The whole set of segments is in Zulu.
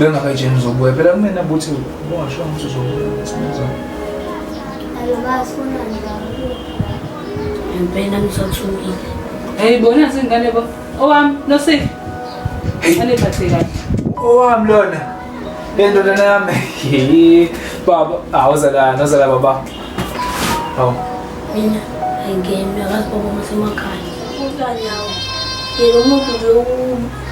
Bengakayitsheni uzobuya phela kumina buthi ungasho ukuthi uzobuya sibuza. Alo sifuna njalo. Impela ngisathukile. Hey bona zingane bo. Owami Nosipho. Hey. Aniphathe kahle. Owami lona. Le ndodana yami. Baba, awuza la, noza la baba. Hawu. Mina ayingeni akazi baba ngasemakhaya. Unjani? Yena umuntu nje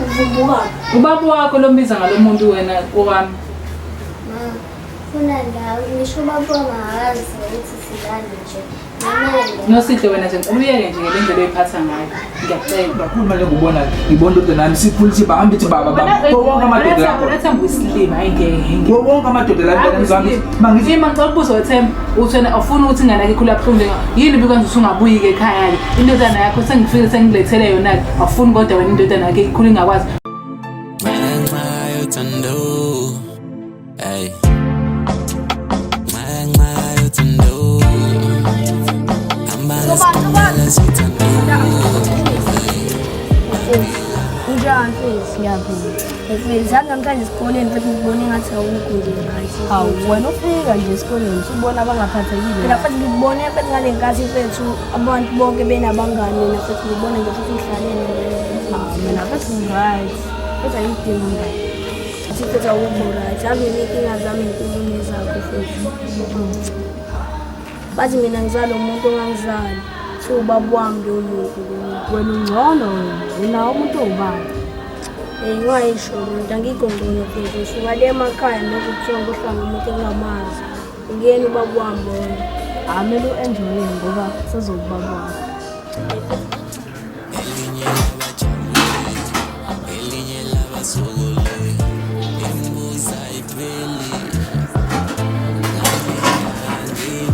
uvumbuka. Ubaba wakho lombiza ngalomuntu wena owami. Ma, funa ndawo ngisho ubaba wangazi ukuthi silani nje. Namele. Nosihle wena nje ngicela uyeke nje ngale ndlela oyiphatha ngayo. Ngiyacela. Kakhulu manje ngubona ngibona indoda nami sikhulu sithi bahambe ithi baba baba. Kuwo wonke amadoda lapho. Wena Themba uyisilima hayi ngeke. Kuwo wonke amadoda la mntana mzami. Mangithi Ima ngicela ukubuza wethemba uthi wena awufuni ukuthi ingane yakho ikhule kabuhlungu njenga yini bikwenza ukuthi ungabuyi-ke ekhaya-ke indodana yakho sengifike sengilethele yona-ke awufuni kodwa wena indodana yakho ikhule ingakwazi. Ngenxa yothando, ey. Ngenxa yothando, hamba nesiphumela sothando. Unjani mfethu? Ngiyaphila. Mfethu, zange namhlanje esikoleni mfethu ngikubone ngathi awukho nje right. Hawu wena ufika nje esikoleni usubona abangaphathekile. Phela mfethu ngikubone mfethu ngale nkathi mfethu abantu bonke benabangani mina mfethu ngikubone nje futhi uhlalele nje. Hawu mina mfethu ngi-right. Futhi angidingi umngani. Futhi mfethu awukho right. Ave inkinga zami inkulu nezakho mfethu. Bathi mina ngizala umuntu ongangizali. Kuthiwa ubaba wami lowo muntu lowo. Wena ungcono wena. Unawo umuntu owubaba. Ngingayisho lento angikho ngcono mfethu. Ngisuka le emakhaya nokho kuthiwa ngohlanga umuntu engingamazi. Ngiyena ubaba wami loyo. Hawu kumele u-enjoye ngoba sezowubaba wakho. Elinye labajabule, elinye labasokole, imibuzo ayipheli. Ngangeni,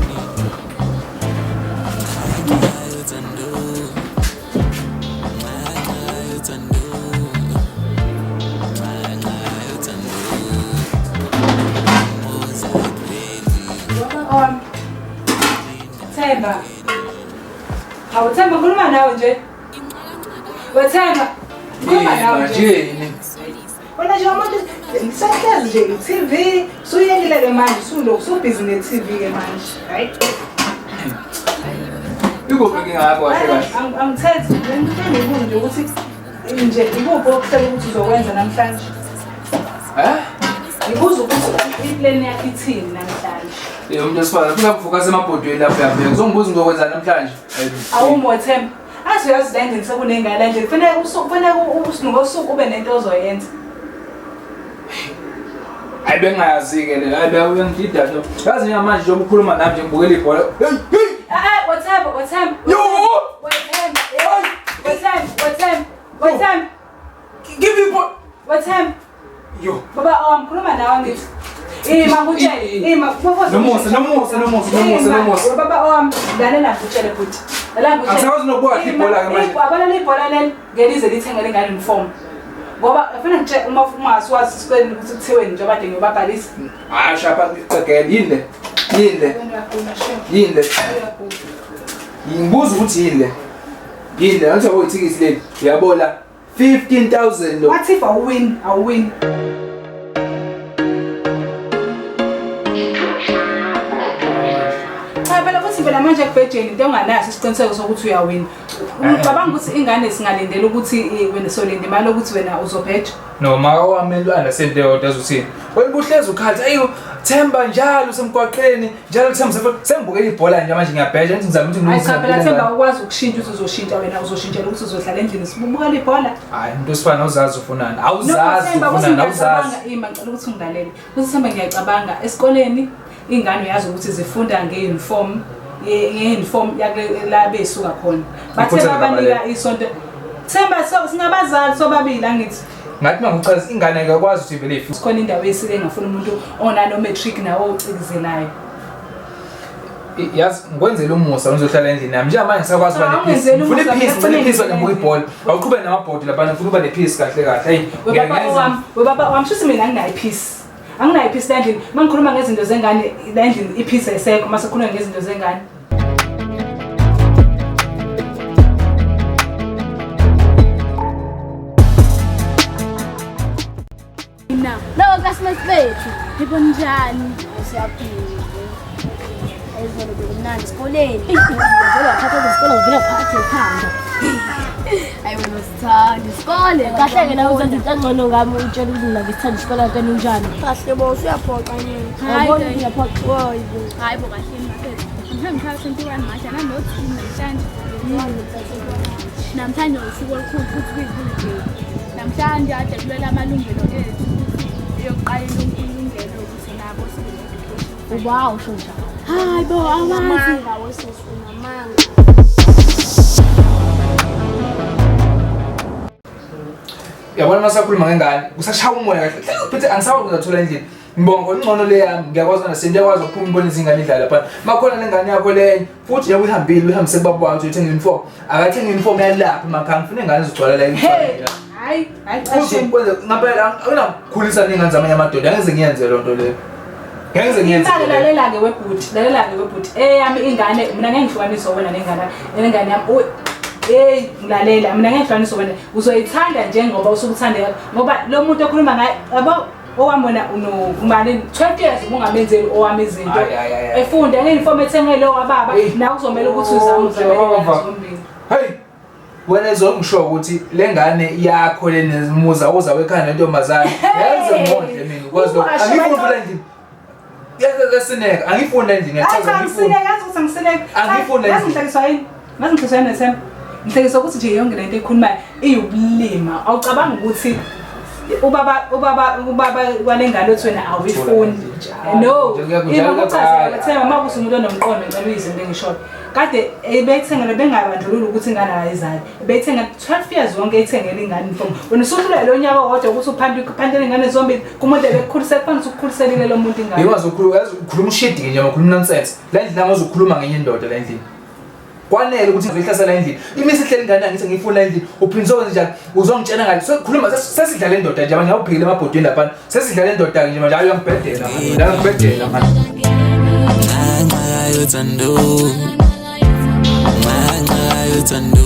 ngenxa yothando, ngenxa yothando, ngenxa yothando, imibuzo ayipheli. Owami. Themba. Hawu Themba ngikhuluma nawe nje. Wethemba. Ngikhuluma nawe nje. Yini? Wena nje umuntu ngisahlezi nje i-TV usuyekile ke manje usulokhu usubhizi ne-TV ke manje. Hayi. Ikuphi inkinga yakho kahle kahle? Angithethi ngikubuza nje ukuthi nje ikuphi okuhlela ukuthi uzokwenza namhlanje. Eh? Ngibuza ukuthi i-plan yakho ithini namhlanje. Eh umuntu wesifazane ufuna ukuvuka semabhodweni lapho uyafika. Uzongibuza ngizokwenza namhlanje. Awumo Themba. Azi uyazi la endlini sekunengane la endlini. Kufanele usuku kufanele ngosuku ube nento ozoyenza. Hayi bengayazi-ke le. Hayi bengidida nje. Yazi njengamanje njengoba ukhuluma nami nje ngibukela ibhola. Hey hey. Eh Wethemba, Wethemba. Yo! Wethemba. Wethemba, Wethemba, Wethemba. Give me ball. Wethemba. Yo. Baba owami khuluma nawe ngithi. Ima ngutshele, ima. Nomusa, Nomusa, Nomusa, Nomusa, Nomusa. Baba owami lalela ngutshele bhuti. Lalela ngutshele. Angisakwazi nokubuka kahle ibhola ke manje. Abona ibhola leli ngelize lithengele ingane uniform. Ngoba ufuna ngitshele uma ungasiwazi esikoleni ukuthi kuthiweni njengoba kade ngiyobabhalisa. Hayi shapa ngiqegele yini le? Yini le? Wena uyagula shem. Yini le? Uyagula. Ngibuza ukuthi yini le? Yini le? Angithi yabo ithikithi leli. Uyabola 15,000 lo. What if awuwin? Awuwin. Cha phela futhi phela manje ekubhejeni into onganaso isiqiniseko sokuthi uyawina. Ucabanga ukuthi ingane singalindela ukuthi wena solinda imali ukuthi wena uzobheja? No, maka wami u-understand leyo nto azothini. Wena ubuhlezi ukhathi, ayo Themba njalo usemgwaqeni, njalo Themba sengibukela ibhola nje manje ngiyabheja ngithi ngizama ukuthi Hayi cha phela ngilungise. Themba ukwazi ukushintsha ukuthi uzoshintsha wena uzoshintshela ukuthi uzohlala endlini sibukela ibhola. Hayi, umuntu wesifana awuzazi ufunani. No, Awuzazi Themba, ukuthi ufunani, awuzazi. ngiyacabanga, ima ngicela ukuthi ungilalele. Ukuthi Themba ngiyacabanga esikoleni ingane uyazi ukuthi zifunda nge-uniform nge-uniform yakule la besuka khona. Bathe Iphutha babanika likabaleka. isonto. Themba so singabazali sobabili angithi. Ngathi mangichaza ingane ayikwazi ukuthi ivele ifike. Sikhona indawo esike engafuna umuntu onano matric nawo ocikizelayo. Yazi ngikwenzela umusa ngizohlala endlini yami. Njengamanje ngisakwazi ukuba Cha, ne-peace. ungenzeli Ngifuna umusa, i-peace, ngifuna i-peace mina ngibuka ibhola. Awuqhubeke namabhodi lapha ngifuna ukuba ne-peace kahle kahle. Hey, Webaba ngiyayenza. owami, webaba owami shuthi mina anginayo i-peace. Anginayo i-peace la endlini. Uma ngikhuluma ngezinto zengane la endlini i-peace ayisekho uma sekukhulunywa ngezinto zengane. Mina Nawo classmates bethu. Yebo njani? Siyaphila. Izolo bekumnandi esikoleni. Ngivele wathatha isikole ngivele ngaphathe ekhanda. Hayi wena usithanda isikole. Kahle-ke nawe uzenza into engcono ngami utshela ukuthi mina ngisithanda isikole kanti unjani. Kahle bo usuyaphoxa nini? Yabona ngiyaphoxa. Hayi bo kahle mfethu. Namhlanje ngishaya 21 March ananothini namhlanje. Namhlanje usuku olukhulu futhi kuyi-holiday. Namhlanje ade kulwela amalungelo ethu ukuthi iyoqala ilungelo ukuthi nabo sibe ne-education. Uba usho njalo. Hayi bo awazi. Unamanga wesisi unamanga. Yabona uma sakhuluma ngengane kusashaya umoya kahle. Hlezi uphethe angisakwazi ukuzathola endlini. Ngibonga ngcono le yami ngiyakwazi na sengiyakwazi ukuphuma ngibone izingane idlala lapha. Makhona lengane yakho lenye futhi nje uyihambile uyihambise kubaba wakho uthenga uniform. Akathenga uniform yalapha emakhaya ngifuna ingane izogcwala la Hey, hayi, hayi Futhi cha. kwenze ngampela akunakukhulisa ningane zamanye amadoda angeze ngiyenze loo nto leyo. Ngeke ngize ngiyenze Imali loo nto leyo. lalela-ke webhuti, lalela-ke webhuti. Eyami ingane, mina ngeke ngihlukaniswe wena nengane nengane yami. Hey, ngilalela, mina ngeke ngihlukaniswe wena. Uzoyithanda njengoba usukuthanda yakho. Ngoba lo muntu okhuluma ngaye, yabo owami wena unomali 12 years ubungamenzeli owami izinto. Ayi, ayi, ayi, ayi. Efunda nge-uniform ethengele owababa, Hey. nawe kuzomele ukuthi uzame uzamele Jehova. ingane zombili. Hey. Wena izongisho ukuthi lengane yakho lenemuza uza wekhaya nentombazane. Yazi ngondle mina ukwazi lokho. Ungasho Angifuni abantu- ukula endlini. Yasesineka, angifuni la endlini Hayi ngiyachaza cha angifuni. ngisineke, yazi ukuthi angisineke. Angifuni Yazi ngihlekiswa yini? Yazi ngihlekiswa yini Nethemba? Ngihlekiswa ukuthi nje yonke lento ekhulumayo iwubulima. Awucabanga ukuthi ubaba walengane othi wena awuyifuni. No, ima kuchazela Themba uma kuthi umuntu onomqondo ngicela uyizwe into engishoyo. Kade beyithengele bengabandlululi ukuthi ingane ayizali. Beyithenga 12 years wonke ethengele ingane uniform. Wena usuhlulwe lo nyaka owodwa ukuthi uphantele ingane zombili kumuntu ebekukhulise kufanele ukuthi ukukhuliselile lo muntu ingane. Yikwazi ukukhuluma yazi ukhuluma ushidi nje makhuluma nonsense. La endlini nami uzokhuluma ngenye indoda la endlini. Kwanele ukuthi ngizoyihlasela endlini. Imisi ihleli ingane yangithi ngiyifuna endlini. Uphinde uzokwenza njani? Uzongitshela ngale. Sokhuluma sesidlala indoda nje manje awubhekile emabhodweni lapha. Sesidlala indoda nje manje uyangibhedela manje. Uyangibhedela manje. Nxa yothando. Nxa yothando.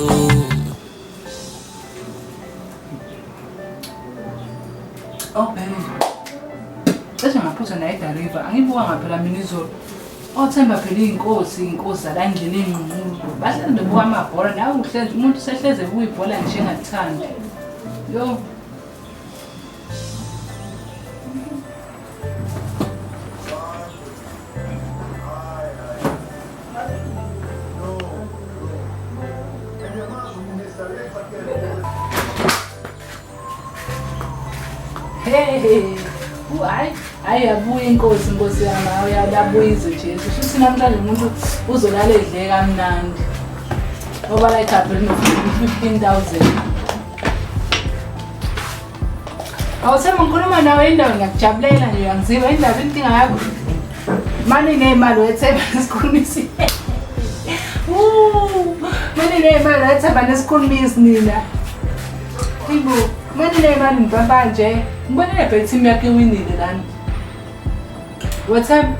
Oh babe. Cishe ngaphutha naye edariva. Angibuka ngaphela mina izolo. Othemba phela iy'nkosi, iy'nkosi zala endlini ey'nqunqulu. Bahlezi bebuka amabhola nawe uhlezi umuntu usehlezi ebuka ibhola nje engalithandi. Yo. Hey. Hayi, hayi yabuya inkosi inkosi yami, hayi yabuya izwe Jesu. Shuthi namhlanje umuntu uzolala edle kamnandi. Ngoba la igabha lino-15,000. Awuthemba ngikhuluma nawe indawo ngiyakujabulela nje uyangiziba indaba inkinga yakho. Mane ney'mali wethemba nesikhulumisi. Mane ney'mali wethemba nesikhulumisi nina. Ibo, mane ney'mali ngibamba nje. Ngibonile phela i-team yakho iwinile lana. Wethemba.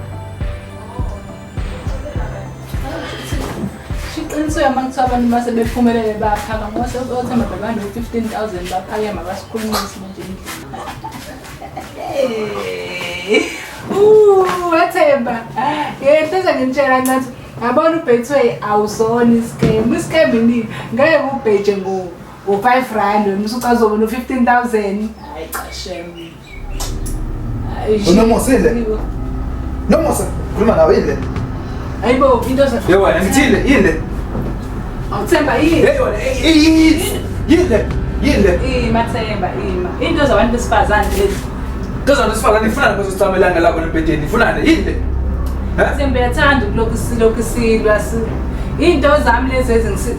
Iqiniso yama kuthiwa abantu mase bephumelele baphaka ngoba othemba bebano-15,000 baphakema basikhulumisi manje endlini. Wethemba. Ngihleze ngimtshela ngathi yabona uBetway awusona iscam. Iscam yini? Ngeke ubheje ngo-5 rand wena usucazoba no-15,000. Hayi cha shem. Unomusa yini le? Nomusa, khuluma nawe yini le? Hayibo into za Yebo wena ngithile yini le? Awuthemba yini? Hey wena yini le? Yini le? Ima Themba ima. Into zabantu besifazane lezi. Into zabantu besifazane ifunani bese sicamelanga lapho embhedeni? Ifunani yini le? Themba uyathanda ukulokhu silokhu silwa si. Into zami lezi ezingisi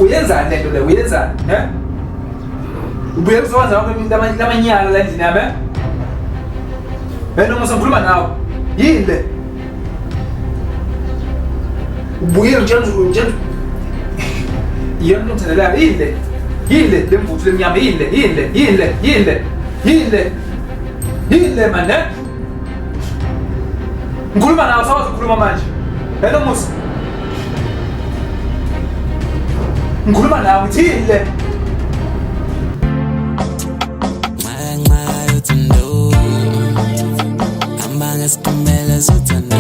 Uyenzani lento le? Uyenzani? He? Ubuye kuzokwenza wonke lamanyala la endlini yami? Hey noma ngikhuluma nawe. Yini le? Ubuyile ngitshela ngitshela. Yini ngithandela yini le? Yini le lemvuthu lemnyama yini le? Yini le? Yini le? Yini le? Yini le? Yini le man? Ngikhuluma nawe sawazi ukukhuluma manje. Hey Nomusa. Ngikhuluma nawe ngithi yini le? Nxa yothando. Hamba ngesitimela sothando.